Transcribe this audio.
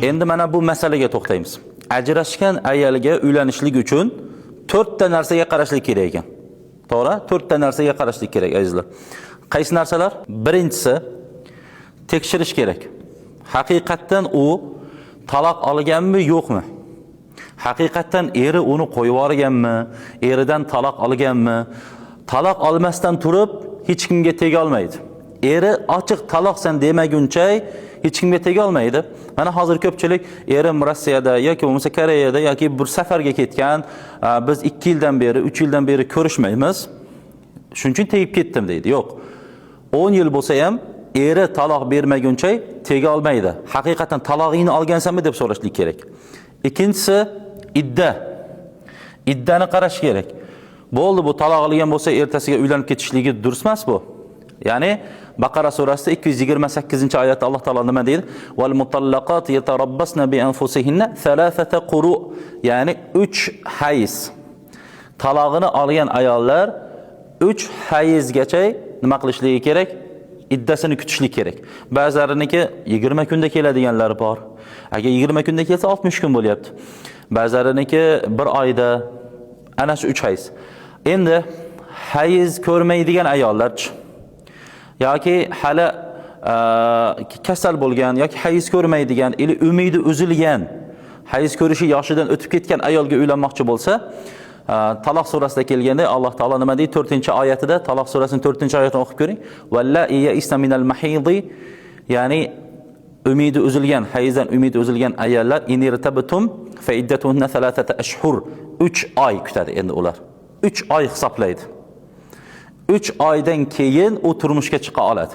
Endi mana bu masalaga to'xtaymiz. Ajrashgan ayolga uylanishlik uchun to'rtta narsaga qarashlik kerak ekan. To'g'ri? To'rtta narsaga qarashlik kerak, azizlar. Qaysi narsalar? Birinchisi, tekshirish kerak. Haqiqatdan u taloq olganmi, yo'qmi? Haqiqatdan eri uni qo'yib yuborganmi? Eridan taloq olganmi? Taloq olmasdan turib hech kimga tega olmaydi. Eri ochiq taloqsan demaguncha hech kimga tega olmaydi. Mana hozir ko'pchilik erim Rossiyada yoki bo'lmasa Koreyada yoki bir safarga ketgan, biz 2 yildan beri, 3 yildan beri ko'rishmaymiz. Shuning uchun tegib ketdim deydi. Yo'q. 10 yil bo'lsa ham eri taloq bermaguncha tega olmaydi. Haqiqatan talog'ingni olgansanmi deb so'rashlik kerak. Ikkinchisi, idda. Iddani qarash kerak. Bo'ldi, bu taloq olgan bo'lsa ertasiga uylanib ketishligi durust emas bu. Ya'ni Baqara surasida 228-oyatda Alloh taolo nima deydi? Val mutallaqat yatarabbasna bi anfusihinna thalathata quru, ya'ni 3 hayz. Talog'ini olgan ayollar 3 hayzgacha nima qilishligi kerak? Iddasini kutishlik kerak. Ba'zilariniki 20 kunda keladiganlari bor. Agar 20 kunda kelsa 60 kun bo'lyapti. Ba'zilariniki bir oyda, ana shu 3 hayz. Endi hayz ko'rmaydigan ayollar yoki hali kasal bo'lgan yoki hayz ko'rmaydigan, ili umidi uzilgan, hayz ko'rishi yoshidan o'tib ketgan ayolga uylanmoqchi bo'lsa, Taloq surasida kelganda Alloh taolo nima deydi? 4-oyatida, Taloq surasining 4-oyatini o'qib ko'ring. Vallai ya'isna minal mahidi, ya'ni umidi uzilgan, hayzdan umidi uzilgan ayollar in irtabtum fa iddatuhunna thalathata ashhur, 3 oy kutadi endi ular. 3 oy hisoblaydi. 3 oydan keyin u turmushga chiqa oladi.